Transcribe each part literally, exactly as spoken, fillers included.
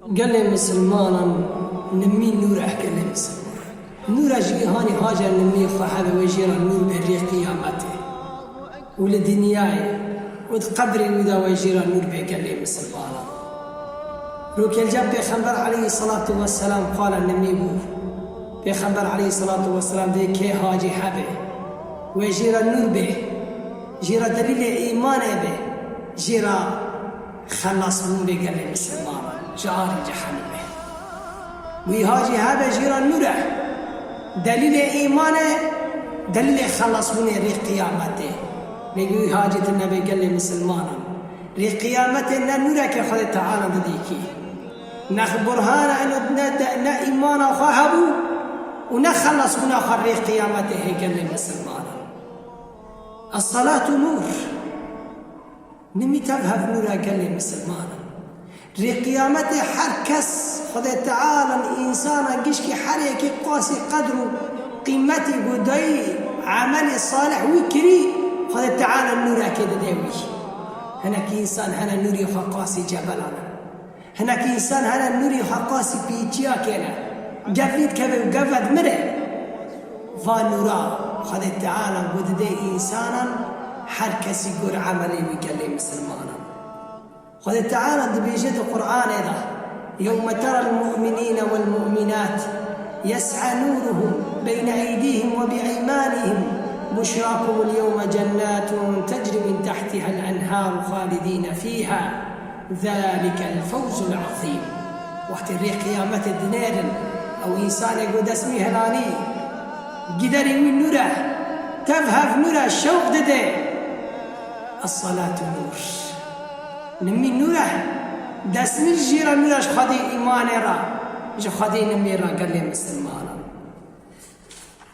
Gelê misilmanan nimî nûr e, gelê misilmanan. Nûr e ji îhanî haca nimî xwe hebe wê jê re nûr bê rê qiyametê. Û li dinyayê û di qebrê wî de wê jê re nûr bê, gelê misilmanan. Rokê li cem Pêxember aleyhisselatu vesselam qala nimî bû. Pêxember aleyhisselatu vesselam dê kê hacî hebe wê jê re nûr bê, jê re delîlê îmanê bê, jê re xelasbûn bê, gelê misilmanan, ji arê cehennemê. Wî hacî hebe jê re nûr e. Delîlê îmanê, delîlê xelasbûnê rê qiyametê. Bêgî wî hacî tune bê, gelê misilmanan. Rê qiyametê ne nûreke Xwedê Teala didîkî. Ne burhan e, ne, ne, ne îmana xwe hebû û ne xelasbûna xwe rê qiyametê hê, gelê misilmanan. Es-salatu nûr. Nimî tev hev nûr e, gelê misilmanan. Rê qiyametê her kes, Xwedê Teala însana gişkî her yekê qasî qedr û qîmetî ku dayî emelê salih wî kirî, Xwedê Teala nûrekê dide wî. Hinekî însan hene nûrê xwe qasî cebelan e. Hinek însan hene nûrê xwe qasî pîçiya kene. Gev vî dikeve û gev vedimire. Va nûra Xwedê Teala ku dide însanan, her kesî gor emelê wî, gelê misilmanan. Xwedê Teala dibêje di Qur'anê de, يَوْمَ تَرَى الْمُؤْمِنِينَ وَالْمُؤْمِنَاتِ يَسْعَى نُورُهُمْ بَيْنَ أَيْدِيهِمْ وَبِأَيْمَانِهِمْ بُشْرَاكُمُ الْيَوْمَ جَنَّاتٌ تَجْرِي مِنْ تَحْتِهَا الْأَنْهَارُ خَالِدِينَ فِيهَا ذَٰلِكَ الْفَوْزُ الْعَظِيمُ. Wextê rê qiyametê dinêrin, ew însanê ku dest wî hilanî, giderê wî nûr e, tev hev nûr e, şewq dide. Es-salatu nûr. Nimî nûr e. Dest min jî re nûr e ji Xwedê îmanê re, ji Xwedê nimî re, gelê misilmanan.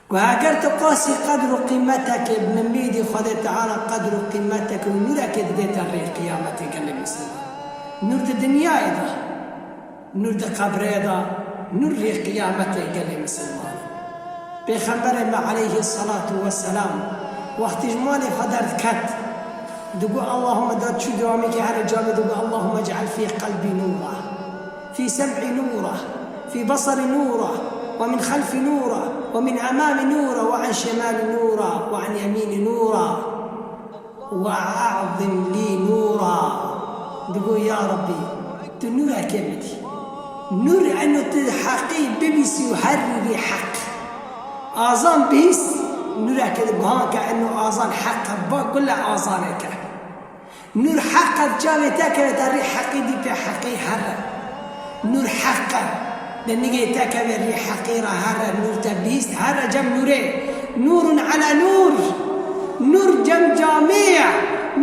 Ku heger tu qasî qedr û qîmetekê bi nimî dî, Xwedê Teala qedr û qîmetekê û nûrekê didê te rê qiyametê, gelê misilman. Nûr di dinyayê de, nûr di qebrê de, nûr rê qiyametê, gelê misilman. Pêxemberê me aleyhî selatu weselam wextî ji malê xwe derdiket, digot, Allahümme, da çû dewamîkê here camê digot, Allahümme ec'al fî qelbî nûra, fî sem'î nûra, fî besarî nûra, we min xelfî nûra, we min emamî nûra, we an şimalî nûra, we an yemînî nûra, we e'zim lî nûra. Digo, ya Rebbî, tu nûrekê min dî. Nûr eno tu heqî bibîsî û her rî heq. Azan bihîst, nûrekê di guhan ke eno azan heq e, ba gule azaneke. Nûr heq e, çavê te keve te rî heqî dî pê heqî here. Nûr heq e. Di nigê te keve rî heqî re here, nûr te bihîst here cem nûrê. Nûrun ala nûr. Nûr cem camê ye.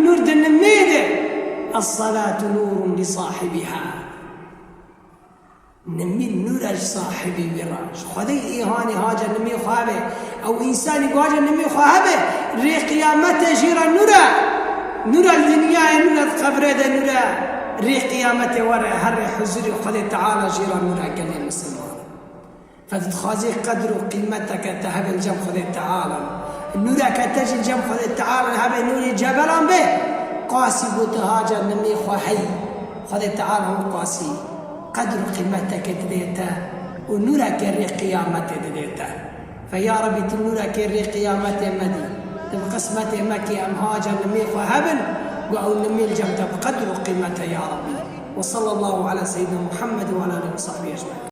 Nûr di nimê de. Es-salatu nûrun li sahibiha. Nimî nûr e ji sahibî wî re. Ji Xwedê îhanî hace nimî xwe hebe. Ew însanî ku hace nimî xwe hebe, rê qiyametê jî re nûr e. Nûr e li dinyayê, nûr e di qebrê de, nûr e rê qiyametê were, herê huzurî Xwedê Teala jî re nûr e, gelê misilman. Fe tu dixwazî qedr û qîmeteke te hebe li cem Xwedê Teala. Nûreke te jî li cem Xwedê Teala hebe, nûrî cebelan be. Qasî ku tu hace nimî xwe heyî. Xwedê Teala hûn qasî qedr û qîmeteke didê te û nûreke rê qiyametê didê te. Fe ya Rebbî, tu nûrekê rê qiyametê me dî. Tu bi qismetê me kî em hace nimî xwe hebin, ku ew nimî li cem te bi qedr û qîmete ya Rebbî. Ve sallallahu ala seyyidina Muhammed ve ala alihi ve sahbihi ecmaîn.